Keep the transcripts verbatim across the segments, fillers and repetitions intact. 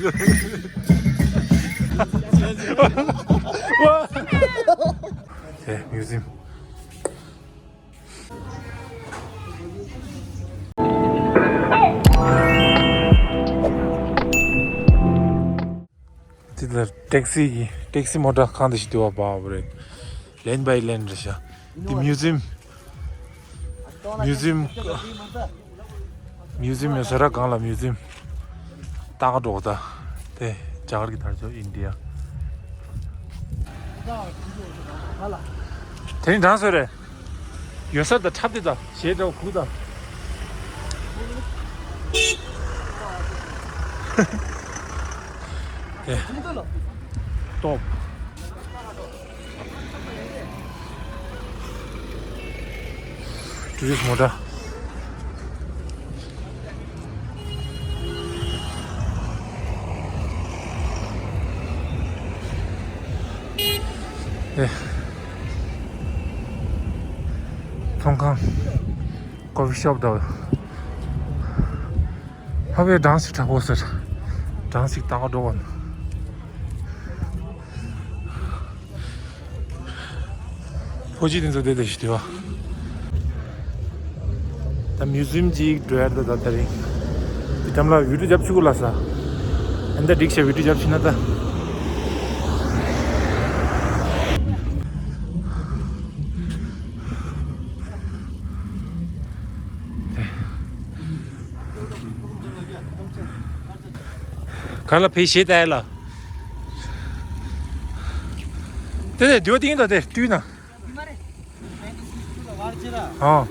དེ་མིའུ་ཟིམ། དེ་ལ་ཊེག་སི་གི་ཊེག་སི་མོ་ཊ་གང་དེ་ཞིག་འདུག་པ། བ་བ་རེད། ལེན་བའི་ལེན་རེད་ཤག་དེ་མིའུ་ཟིམ། མིའུ་ཟིམ། མིའུ་ཟིམ་ཡོད་ས་ར་གང་ལ་མིའུ་ཟིམ། ལྟ་ག་འགྲོ་ག་ད། དེ་རྒྱ་གར་གྱི་དར་ལྕོག་ཨིན་ཌི་ཡ། དེ་ནི་གྲང་སོ་རེད། ཡོད་ས་ད་འཁྲབ་དེ་ད་ཞེ་འདྲ་བོ་ཁུག་ད། དེ་ཏོབ། ཊུ་རི་སི་མོ་ཊ། ཨེ། ཚོང་ཁང་། ཀོ་ཕི་ཤོབ་དང་། ཧ་བའི་གྲང་ཞིག་དྲག་པོ་ཟེར། གྲང་ཞིག་ལྟ་ག་འགྲོ་བ་ན། ཕོ་གཅིག་དེ་ཚོ་བསྡད་བསྡད་ཞིག་དེ་བ། ད་མིའུ་ཟིམ་ཅིག་འགྲོ་ཡ་འདུག་ད་དེ་རིང་། དེ་ཀྲམ་ལ་བི་ཌིའོ་རྒྱབ་ཆུ་གུ་ལ་ས། ཨ་ནི་ད་འགྲིག་ཤག་བི་ཌིའོ་རྒྱབ་ཕྱིན་ན་ད། ག་ལ་ཕེ་ཤེ་ཏའི་ལ། དེ་ནས་དུ་ཏིང་དང་དེ་བསྟུན་ན། ཨ།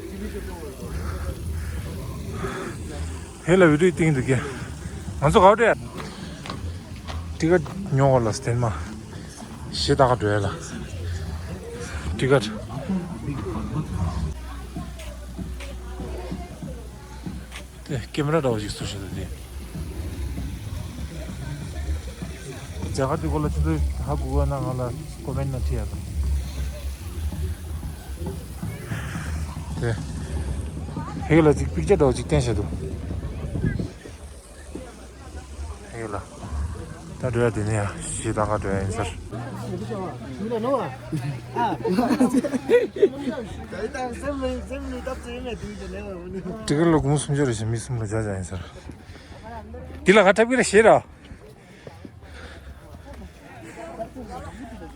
ཧེ་ལ་བི་ཌིའོ་ཏིང་དུ་གེ། ང་ཚོ་ག་བ་འདྲེ། ཏི་ཀ་ཉོ་བ་ལ་སྟན་མ། ཞེ་ད་ག་འགྲོ་ཡ་ལ། ཏི་ཀ་དེ་ཀེ་མ་ར་འདྲ་བོ་ཞིག་བཟོ་བཞིན་འདུག་དེ། རྒྱ་གར་དེ་སྐོར་ལ་ཆུ་ཚོད་ཧ་གོ་གོ་ན་ང་ལ་ཀོ་མེན་ན་བྲིས་ཡ་དང་། དེ། ཧེ་ལ་ཅིག་པིག་ཅར་འདྲ་བོ་ཅིག་བསྟན་བཞག་འདུག་ཡོད་ལ། ད་འགྲོ་ཡ་དེ་ནས་ཡ་ཞེ་ད་ག་འགྲོ་ཡ་ཡིན་ས་རེད། ཏི་ཀ་ལོ་སྒོར་མོ་སུམ་ཅུ་རེད་ཞེས་མི་གསུམ་ལ་བརྒྱ་བརྒྱ་ཡིན་ས་རེད། འདི་ལ་ང་འཁྲབ་ཀྱི་རེད་ཞེས་ར།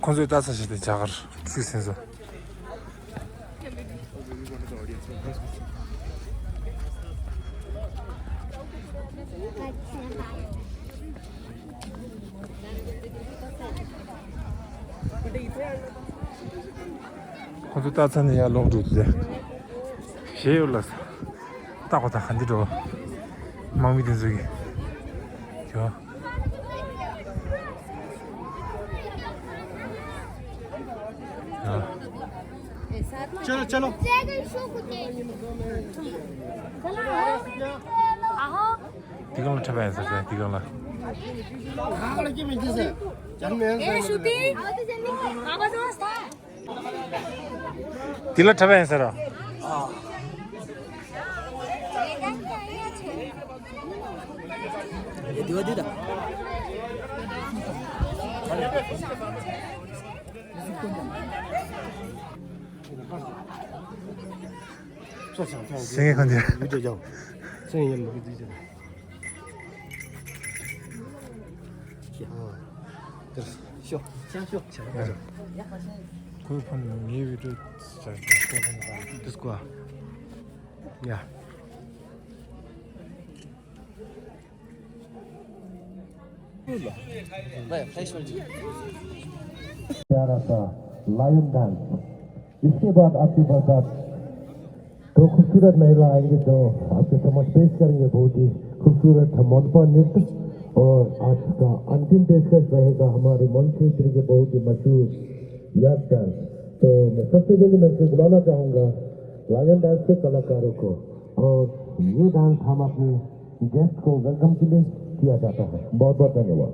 ཁོང་ཚོས་ལྟ་ས་ཞིག་དེ་རྒྱ་གར་ཚིག་ཟིན་སོང་། ཁོ་ཚོ་ལྟ་ཚར་ནས་ཡར་ལོག་འགྲོ་དུས་ཞེ་ཡོད་ལ། ལྟ་གོ་ད་ག་འདི་འགྲོ། དམག་མི་དེ་ཚོ་གི། ཇོ། ཇོ། चलो चलो। དེ་གང་ལ་འཁྲབ་པ་ཡིན་ས་རེད། དེ་གང་ལ། དེ་ལ་འཁྲབ་པ་ཡིན་ས་རེད། སེང་གེ་གང་དེ། ཁོའི་ཕ་ནི་ངའི་བི་ཌིའོ་ཟེར་ཏེ་ཁོའི་ཕ་ནི་དིས་ཀོ་ཨ། ཡ། प्यारा सा लायन डांस। इसके बाद आपके पास आप दो खूबसूरत महिला आएंगे जो आपके समक्ष पेश करेंगे बहुत ही खूबसूरत मनपा नृत्य। और आज का अंतिम पेशकश रहेगा हमारे मन क्षेत्र के बहुत ही मशहूर याक डांस। तो मैं सबसे पहले मैं इसे बुलाना चाहूँगा लायन डांस के कलाकारों को। और ये डांस हम अपने गेस्ट को वेलकम के लिए किया जाता है। बहुत बहुत धन्यवाद।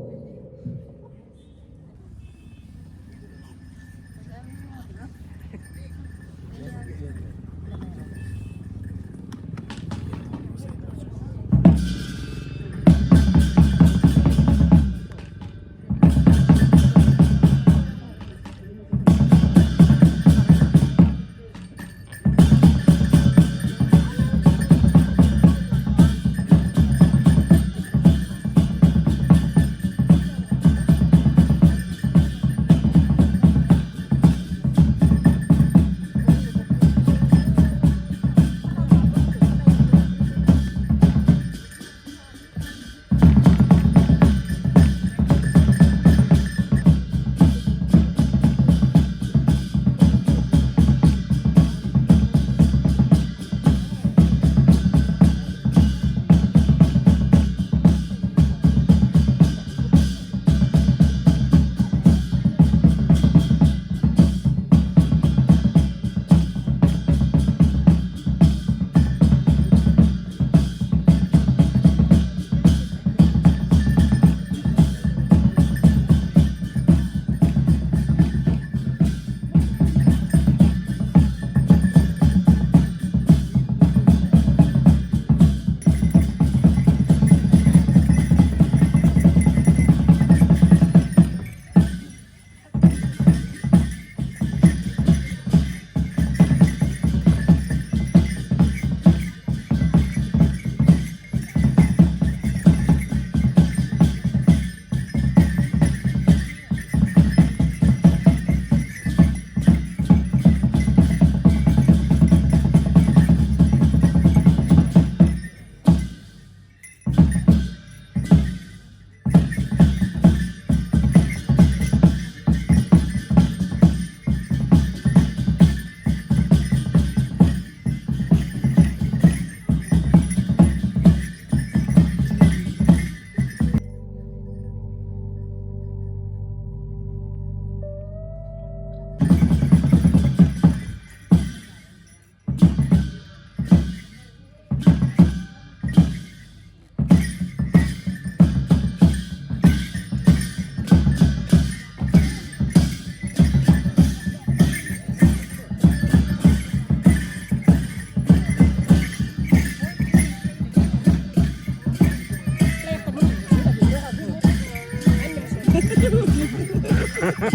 ཕྲུ་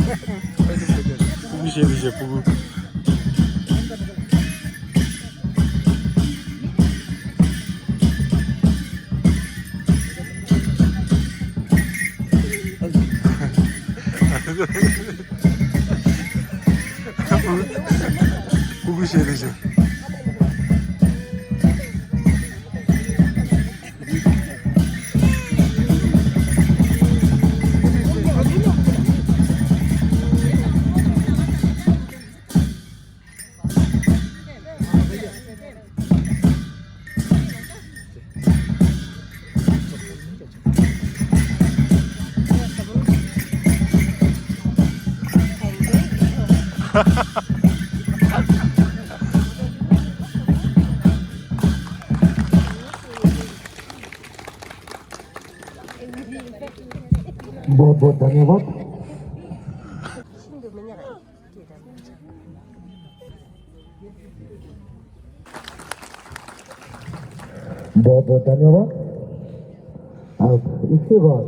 གུ་བཤད་པའི་བཤད་ཕྲུ་གུ། ཕྲུ་གུ་བཤད་པའི་བཤད། बहुत बहुत धन्यवाद। बहुत बहुत धन्यवाद। अब इसके बाद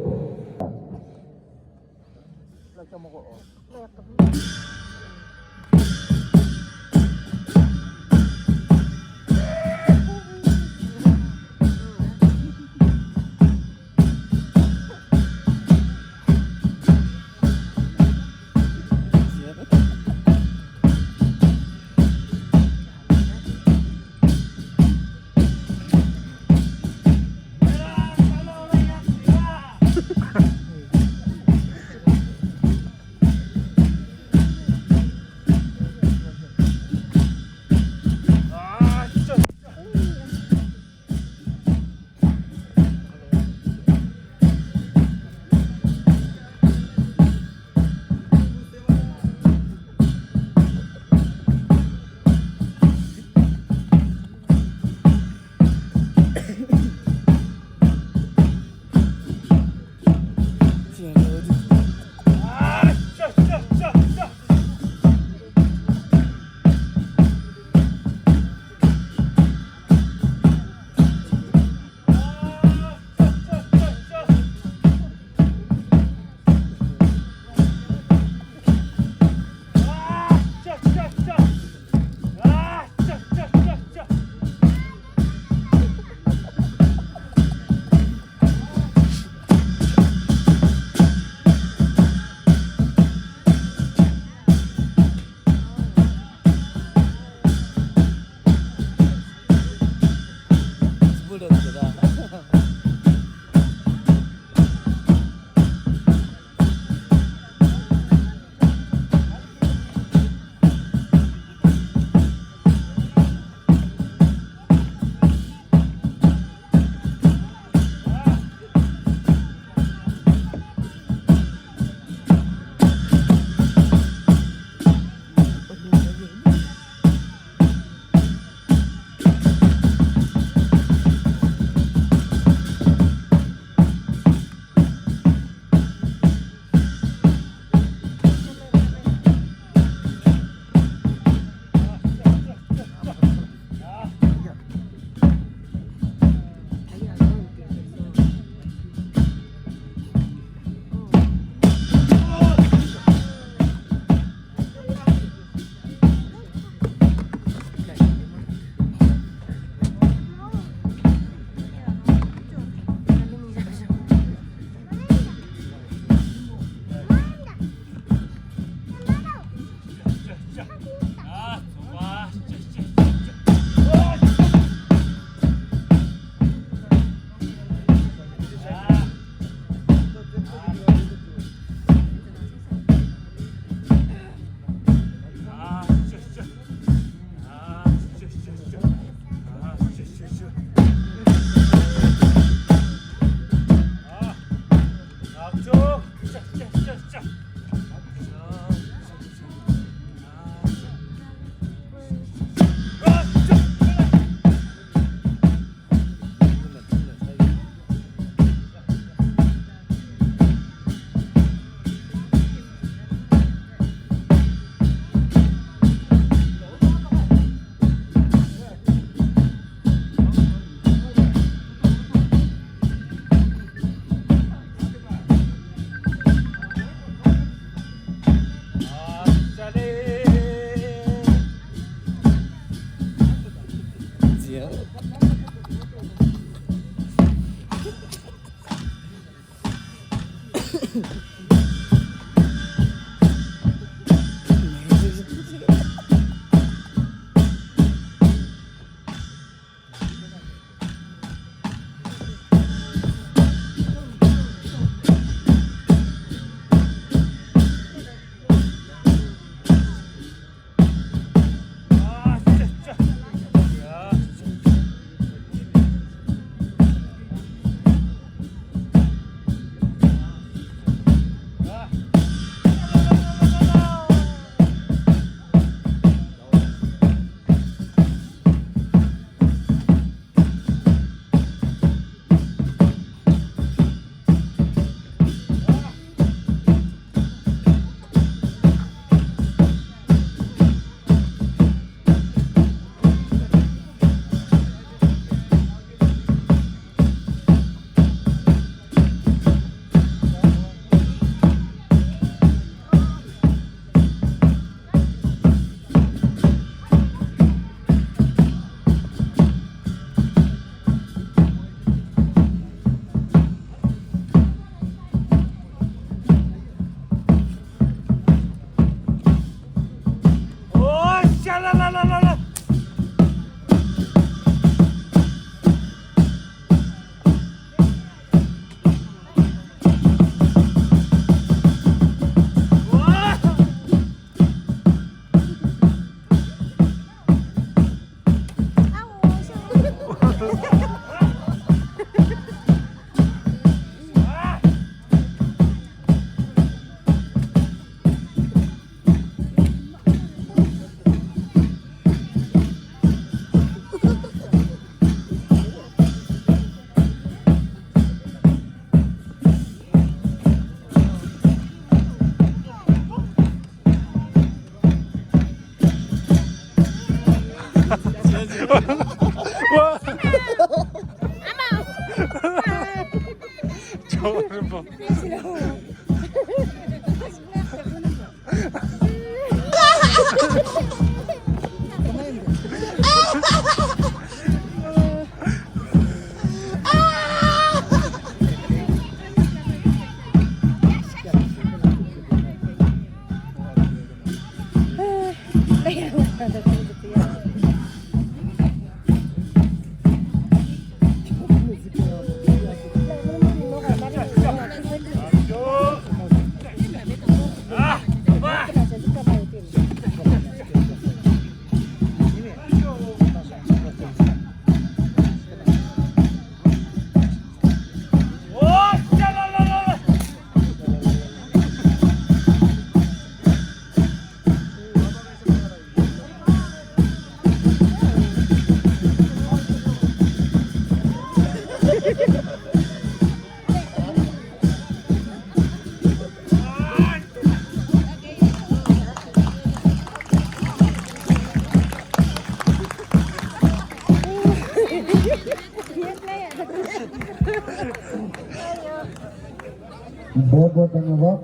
बहुत बहुत धन्यवाद।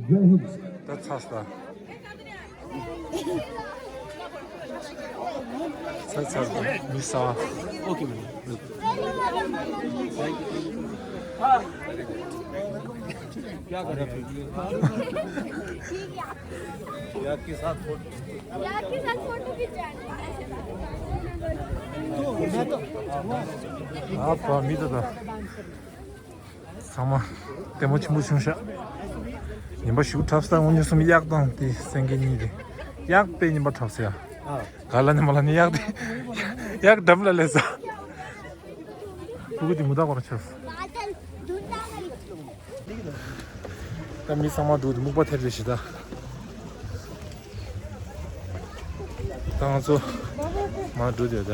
जय हिंद। ད་ཚར་སོང་། ཚར་ཚར་མི་ས། ཨོ་ཁེ། མི། क्या कर रहा है? यार के साथ फोटो। यार के साथ फोटो खिंचानी। ཨ་ཕ་མི་ད་ད། ཚང་མ་ལྟད་མོ་ཆེན་པོ་བྱུང་ཤག་ཉིན་པ་ཞུགས་འཁྲབ་ས་དངོས་གནས་སུ་གཡག་དང་དེ་སེང་གེ་གཉིས་རེད། གཡག་དཔེ་ཉིན་པ་འཁྲབ་ས་ཡ། ག་ལ་ནི་མ་ལ་ནི་གཡག་དེ། གཡག་འགྲམ་ལ་སླེབས་ས། ཕྲུ་གུ་དེ་མུ་མཐའ་སྐོར་ཆགས། ད་མི་ཚང་མ་འདུག་སྨུག་པ་ཐེབས་རེ་ཞིག་ད། ད་ང་ཚོ་མར་འགྲོ་དེ་ད།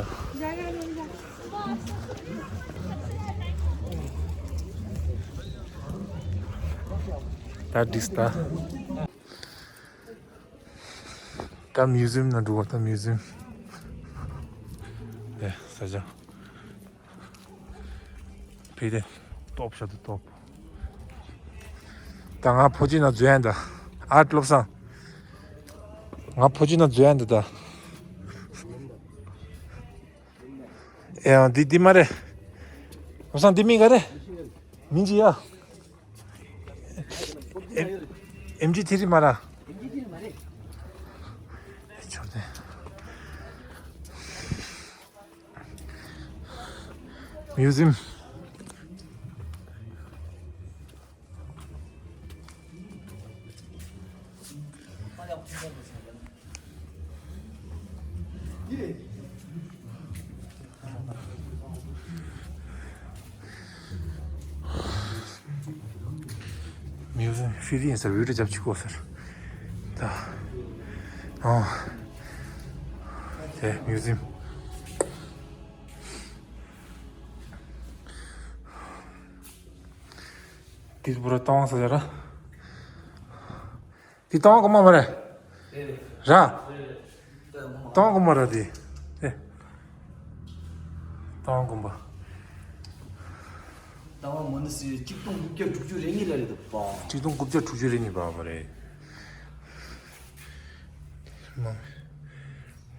ད་འགྲིགས་ད། ད་མིའུ་ཛིམ་ནང་འགྲོ་བ། ད་མིའུ་ཛིམ། ཨེ་ས་ཆ། ཕི་དེ་སྟོབས་ཤ་དུ་སྟོབས། ད་ང་ཕོ་ཅི་ན་འཛུལ་ཡན་ད། ཨ་བློ་བཟང་། ང་ཕོ་ཅི་ན་འཛུལ་ཡན་ད་ད། ཨེ་ཡང་འདི་འདི་མ་རེད། བློ་བཟང་འདི་མིན་ག་རེད། མིན་ཅི་ཡ། ཨེམ་ཇི་ཐི་རི་མ་ར། ཆོག་དེ། མིའུ་ཛི་ཡམ། མིའུ་ཛི་ཡམ་ཧྥི་རི་ཡིན་ཟེར། བི་ཌིའོ་རྒྱབ་ཅིག་གོ་ཟེར། ད། ཨོ། དེ་མིའུ་ཛི་ཡམ། དེ་བུ་ར་བཏང་ས་ཡ་ར། དེ་བཏང་གོ་མ་མ་རེད། ར། བཏང་གོ་མ་ར་དེ། ཨེ། བཏང་གོ་མ། ལྟ་བ་མོ་ནི་སི་གཅིག་སྟོང་དགུ་བརྒྱ་དྲུག་ཅུ་རེ་གཉིས་ལ་རེད་འདུག་པ། གཅིག་སྟོང་དགུ་བརྒྱ་དྲུག་ཅུ་རེ་གཉིས་པ་མ་རེད། མ།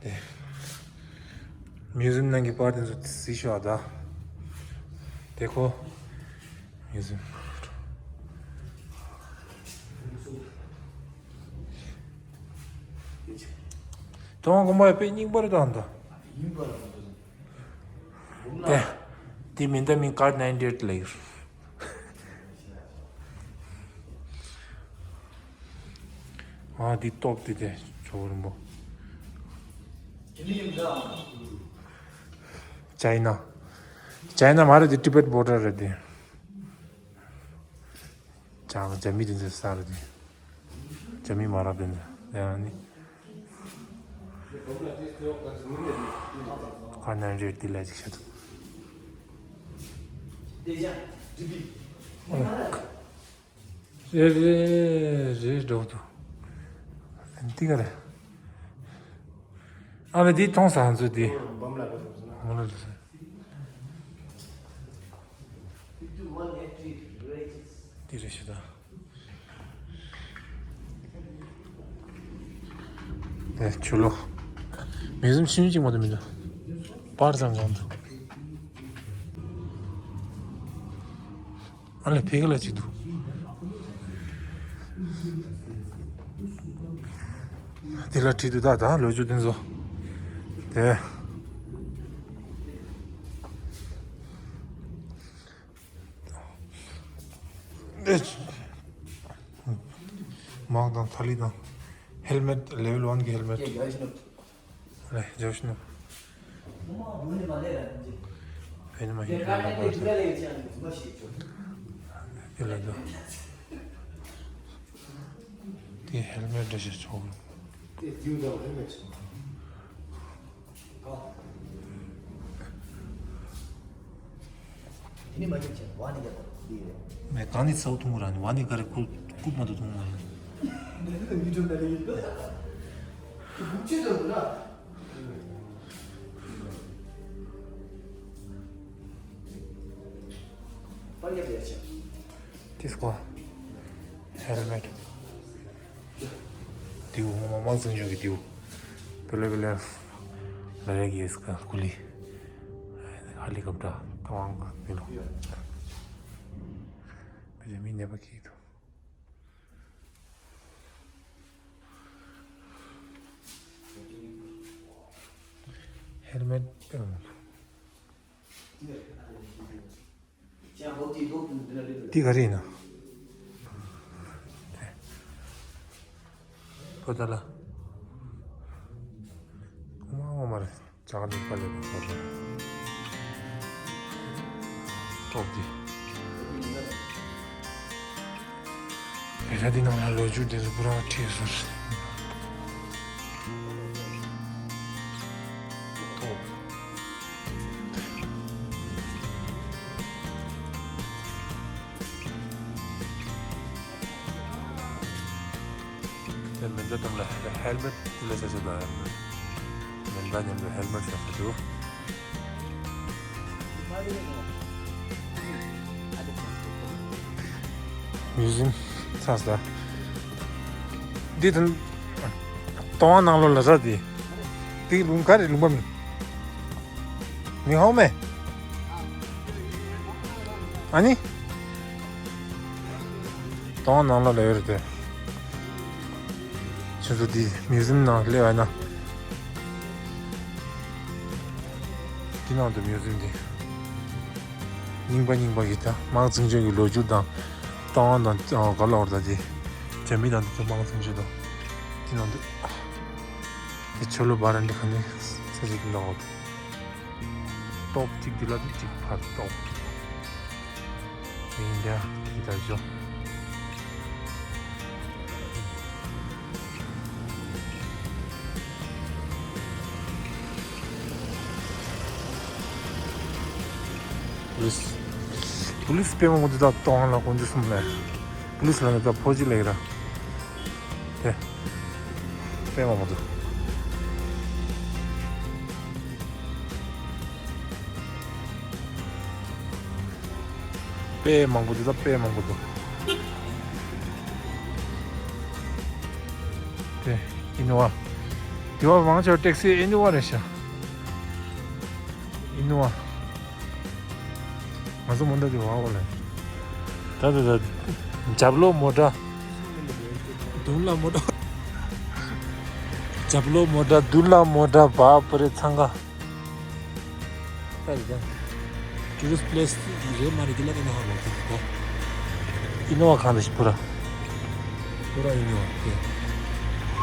དེ། མིའུ་ཛི་ཡམ་ནང་གི་པར་དེ་ཚོ་གཟིགས་ཤོག་ཨ་ད། དེ་ཁོ། མིའུ་ཛི་ཡམ། ཏོང་དགོན་པ་དཔེ་རྙིང་པ་རེད་ད་འདི། དེ། དེ་མིང་ད་མིང་ཀར་ནའིན་ཊི་ཨེཊ་ལ་ཡོད། ཨ་འདི་ཏོག་དེ་དེ་ཇོ་བོ་རིན་པོ། ཅའི་ན། ཅའི་ན་མ་རེད་དེ་ཊི་བེཊ་བོར་ཌར་རེད་དེ། ཅང་རྒྱ་མི་དེ་ཚོའི་ས་རེད་དེ། རྒྱ་མི་མ་རབས་དེ་ཚོ་ཡང་ནི། ཁ་ནང་རེད་དེ་ལ་ཅིག་བཤད་དོ། རེད་རེད་རེད་འགྲོ་དོ། འདི་ག་རེད། ཨ་མ་འདི་མཐོང་ས་ང་ཚོ་འདི། འོང་ལ་འགྲོ་ས། འདི་རེད་ཤི་ད། དེ་ཆུ་ལོག་མི་ཟུམ་ཤིན་ཅིག་མ་དུ་མི་འདུག་པར་ཙམ་གང་འདུག་ཨ་ལས་ཕེ་ག་ལ་ཅིག་འདུག་དེ་ལ་བྲིས་འདུག་ད་ད་ལོ་རྒྱུས་དེ་ཚོ་དེ། དམག་དང་ཐ་ལི་དང་། ཧེལ་མེད་ལེ་ཝལ་ཝན་གྱི་ཧེལ་མེད། རེད་རྒྱབ་ཤི་ནོ། ཕེ་ནི་མ་ཧི་ལ་ལ་པར་ས། དེ་ལ་དོ། དེ་ཧེལ་མེད་འདྲ་ཞིག་ཆོག་དེ་ནི་མ་ཁྱབ་ཆེ་བ་ནི་རྒྱབ་པ་འདི་རེད། མེ་གང་ནི་ཚའུ་ཐུང་ར་ནི་བ་ནི་ག་རེ་ཀུ་ཀུ་མ་དུ་ཐུང་མ་ཡིན། འདི་ནི་མི་ཐུབ་ན་ལེ་ཡིན་པ། ཀུ་ཅི་དུ་ར། པར་རྒྱབ་ཡ་ཆེ། དེ་སྐོ། ཧེལ་མེད། དེའུ་ཧོ་མ་མང་ཙང་ཞོག་གི་དེའུ། པེ་ལེ་པེ་ལེ། ལ་རེ་གི་སྐ་ཀུ་ལི། ཧ་ལི་ཀབ་ཏྲ་ཏང་ག་མི་ལོ། བེ་ཇ་མི་ནེ་པ་ཁི་དུ། ཧེལ་མེད་པེ་ལོ། འདི་ག་རེ་ཡིན་ན། པོ་ཏ་ལ། ཨོ་མ་ཨོ་མ་རེད། ཇག་ནི་པ་ལེ་པ་པོ་ཏ་ལ། ཏོག་ཏི། དེ་ལྟ་འདི་ནང་ལ་ལོ་རྒྱུས་དེ་ཚོ་པུ་ར་བྲིས་སོང་། ཏོག་དེ་མེ་མདའ་དང་ལ་ཧེལ་མེད་ལ་ཆ་ཆ་དང་ཧེལ་མེད། མེ་མདའ་མཉམ་དུ་ཧེལ་མེད་ཆ་ཆ་དུ། མིའུ་ཛི་ཡམ་ཚ་ས། འདི་དང་། ཏོང་ནང་ལོ་ལ་ཟ་དེ། དེ་ལུང་ག་རེ་ལུང་པ་མིན། མི་ཧོ་མེ། ཨ་ནི། ཏོང་ནང་ལོ་ལ་ཡོད་རེད་དེ། ཁྱོད་ཚོ་འདི་མིའུ་ཟིམ་ནང་སླེབས་པ་ན། འདི་ནང་དུ་མིའུ་ཟིམ་འདི། རྙིང་པ་རྙིང་པ་གི་ད་དམངས་བཙུན་ཆོས་ཀྱི་ལོ་རྒྱུས་དང་། ལྟ་བ་དང་ག་ལ་བར་ད་འདི། རྒྱ་མི་དང་འདི་ཚོ་དམངས་བཙུན་ཆོས་དང་། འདི་ནང་དུ། འདི་ཆོ་ལོ་བ་ར་འདི་ག་ནས་ཚེ་ཟིག་འདི་འདྲ་འོ། སྟོབས་གཅིག་འདི་ལ་འདི་གཅིག་ཕར་སྟོབས། ཡིན་འདྲ་འདི་ལྟར་བཞོ། པུ་ལིས། པུ་ལིས་དཔེ་མང་པོ་འདི་དག་གཏོང་ལ་དཀོན་མཆོག་གསུམ་ལས། པུ་ལིས་ལ་ནི་ད་ཕོ་གཅིག་ལས་ར། དེ། དཔེ་མང་པོ་འདུག་དཔེ་མང་པོ་འདུག་ད་དཔེ་མང་པོ་འདུག་དེ། ཨི་ནོ་ཝ། དེ་བ་མང་ཆེ་བ་ཊེག་སི་ཨི་ནོ་ཝ་རེད་ཤག་ཨི་ནོ་ཝ། ང་ཚོ་མོ་ཊ་དེ་བ་འོ་ལེ། ད་ད་ད། རྒྱབ་ལོགས་མོ་ཊ། མདུན་ལ་མོ་ཊ། རྒྱབ་ལོགས་མོ་ཊ་མདུན་ལ་མོ་ཊ་བ་པ་རེ་འཚང་ཁ། ད་ད་ད། ཊུ་རི་སི་ཊི་པི་ལེ་སི་རེད་མ་རེད་དེ་ལ་ད་ནི་ཧ་གོ་གི་འདུག་ཨི་ནོ་ཝ་གང་དེ་ཞིག་པུ་ར། པུ་ར་ཨི་ནོ་ཝ་དེ།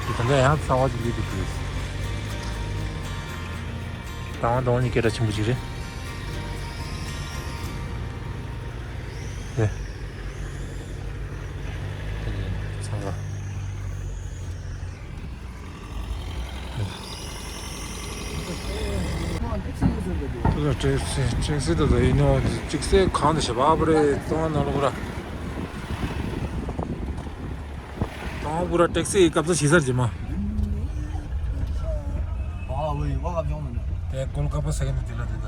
དེ་ད་ལྟ་ཡང་གསང་བ་ཅིག་ལུས་འདུག་ཊུ་རི་སི་ཊི། དང་བ་དང་བ་ནི་སྐད་གྲགས་ཆེན་པོ་ཅིག་རེད། ནས། ཚང་ག་ཊེག་སི་ཊེག་སི་ད་ད་ཡིན་ནོ་ཊེག་སི་གང་དུ་ཞབས་པ་རེད་གཏོང་ན་ལོ་པུ་ར། གཏོང་པུ་ར་ཊེག་སི་སྐབས་སུ་ཞིག་སར་ཇི་མ། དེ་ཀོལ་ཀ་པ་ས་ཀན་དེ་ལ་དེ་ད།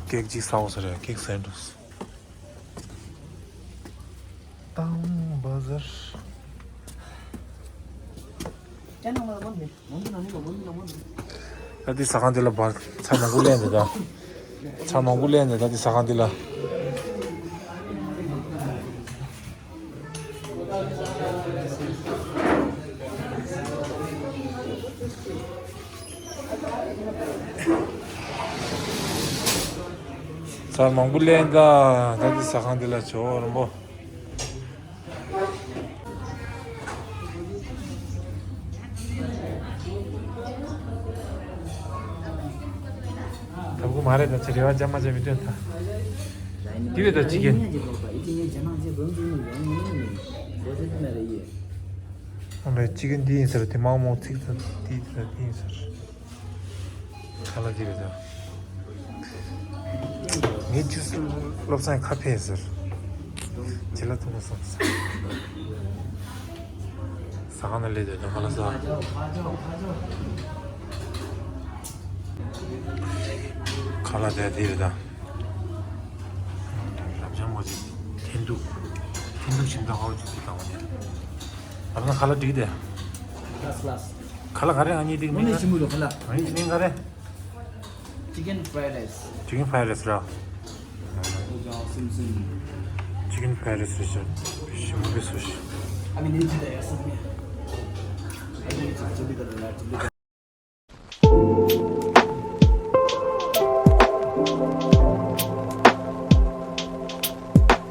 ཀེག་ཅིག་ཟ་འོ་ས་རེད་ཀེག་ཟ་འགྲོ། ཏང་བ་ཟར། ད་འདི་ཟ་ཁང་འདི་ལ་བར་ཚ་མང་པོ་ལེན་འདི་ད། ཚ་མང་པོ་ལེན་འདི་ད་འདི་ཟ་ཁང་འདི་ལ། ཚ་མང་པོ་ལེན་ད། ད་འདི་ཟ་ཁང་འདི་ལ་ཇོ་རིན་པོ། ཐབ་ཀུ་མ་རེད་ད་ཚེ་རེ་བ་ཅམ་མ་ཅམ་མི་སྟོན་ད། འདི་རེད་ད་ཅི་གན། ཨོ་ལེ་ཅི་གན་འདི་ཡིན་ཟེར་དེ་མང་མོ་ཚིག་ད་འདི་ད་འདི་ཡིན་ཟེར། ཁ་ལག་འདི་རེད་ད། ངའི་ཅུས་སློབ་ཚན་ཁ་ཕྱེ་ཟེར། ཇི་ལ་ཐུག་མ་སོང་ཟེར། ཟ་ཁང་ནང་སླེབས་དུས་ནམ་མཁའ་ལ་ཟ། ཁ་ལག་དེ་དེ་རེད་ད། རབ་འབྱམས་པོ་ཅིག་འཐེན་ཐུག་འཐེན་ཐུག་ཞིམ་ཐང་ཧོ་ཅིག་དེ་དང་བ་ནས། རབ་ན་ཁ་ལག་འགྲིག་དེ། First class. ཁ་ལག་ག་རེ་ཨ་ནི་དེ་མིན་ན། ཞིམ་པོ་ཡོད་ཁ་ལག་ཨ་ནི་མིན་ག་རེ། Chicken fried rice. Chicken fried rice ར། ཨོ་ཅང་སིམ་སིམ། Chicken fried rice རེད་ཤག་ཞིམ་པོ་སོ་ཞིག I mean, it's there, something. I think it's a little bit of that, a little bit.